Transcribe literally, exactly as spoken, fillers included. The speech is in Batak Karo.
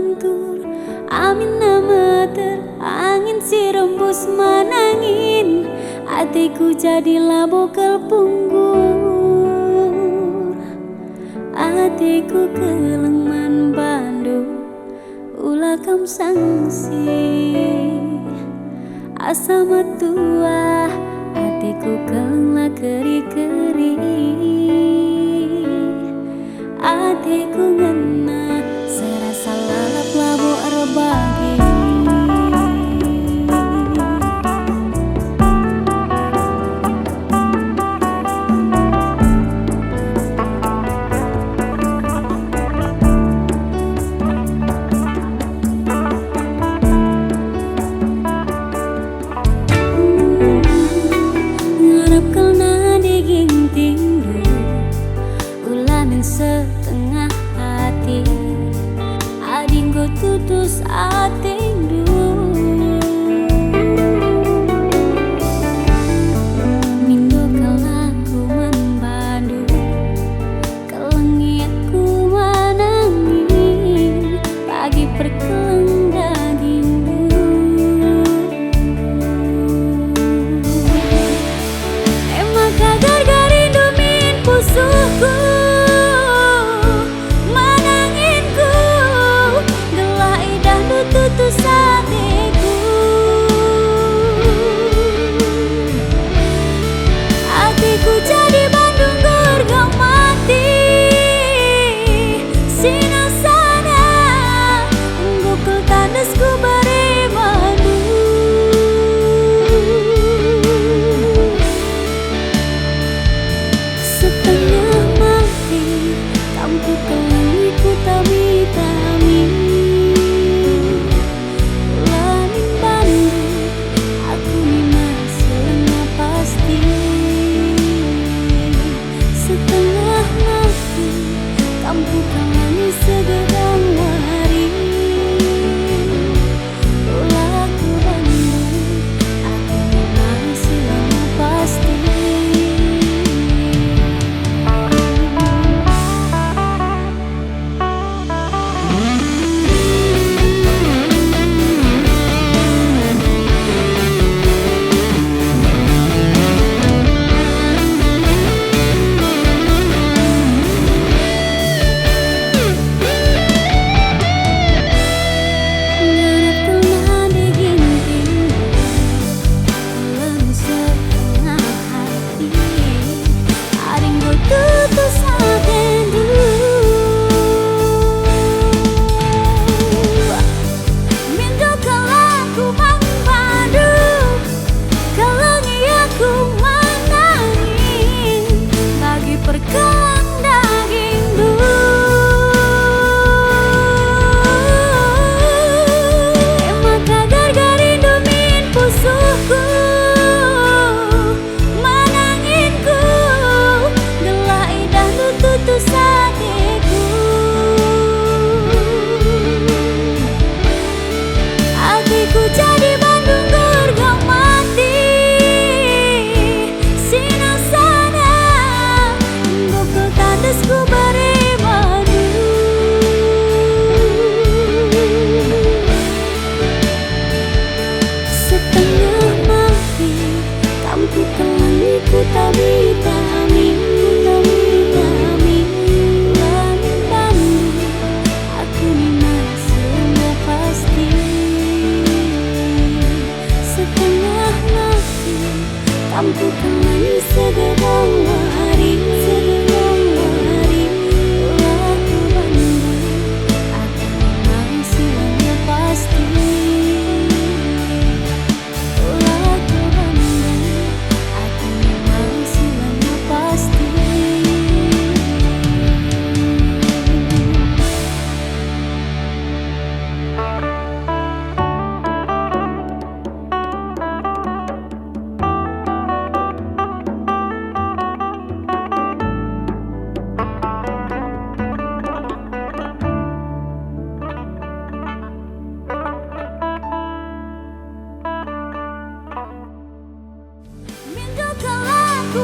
Anggur, aminna meter, angin si rembus man angin, ateku jadi labo kal punggur. Ateku keleng man bandu, ula kam sangsi. Asa metua, ateku keleng la keri-keri. Ateku ngena, serasa lalap labo erbagi. Ngarap kal nande gintindu, ula min setengah hati. Adi enggo tutus atendu, mindo kal aku man bandu. Kelengi aku man angin, bagi perkeleng dagingndu. E maka gargarindu min pusuhku, man anginku, gelah idahndu tutus ateku. Ateku jadi bandu nggergam mati, sinasana, enggo kal tandasku bere bandu. Setengah mati, kam kukelengi kutami-tami. La min bandu, aku nina si langa pasti. Setengah mati, kam kukelengi segedang wari. Ula ku bandu, aku nina si langa pasti. Adi enggo tutus atendu, mindo kal aku man bandu, kelengi aku man angin, bagi perkeleng dagingndu. E maka gargarindu min pusuhku, man anginku, gelah idahndu tutus ateku. Ateku jadi bandu nggergam mati, sinasana, enggo kal tandasku bere bandu. Setengah mati, kam kukelengi kutami-tami, kutami-tami. La min bandu, aku nina si langa pasti. Setengah mati, kam kukelengi segedang wari, segedang wari. Ula ku bandu, aku nina si langa pasti. Ula ku bandu, aku nina si langa pasti. Mindo kal aku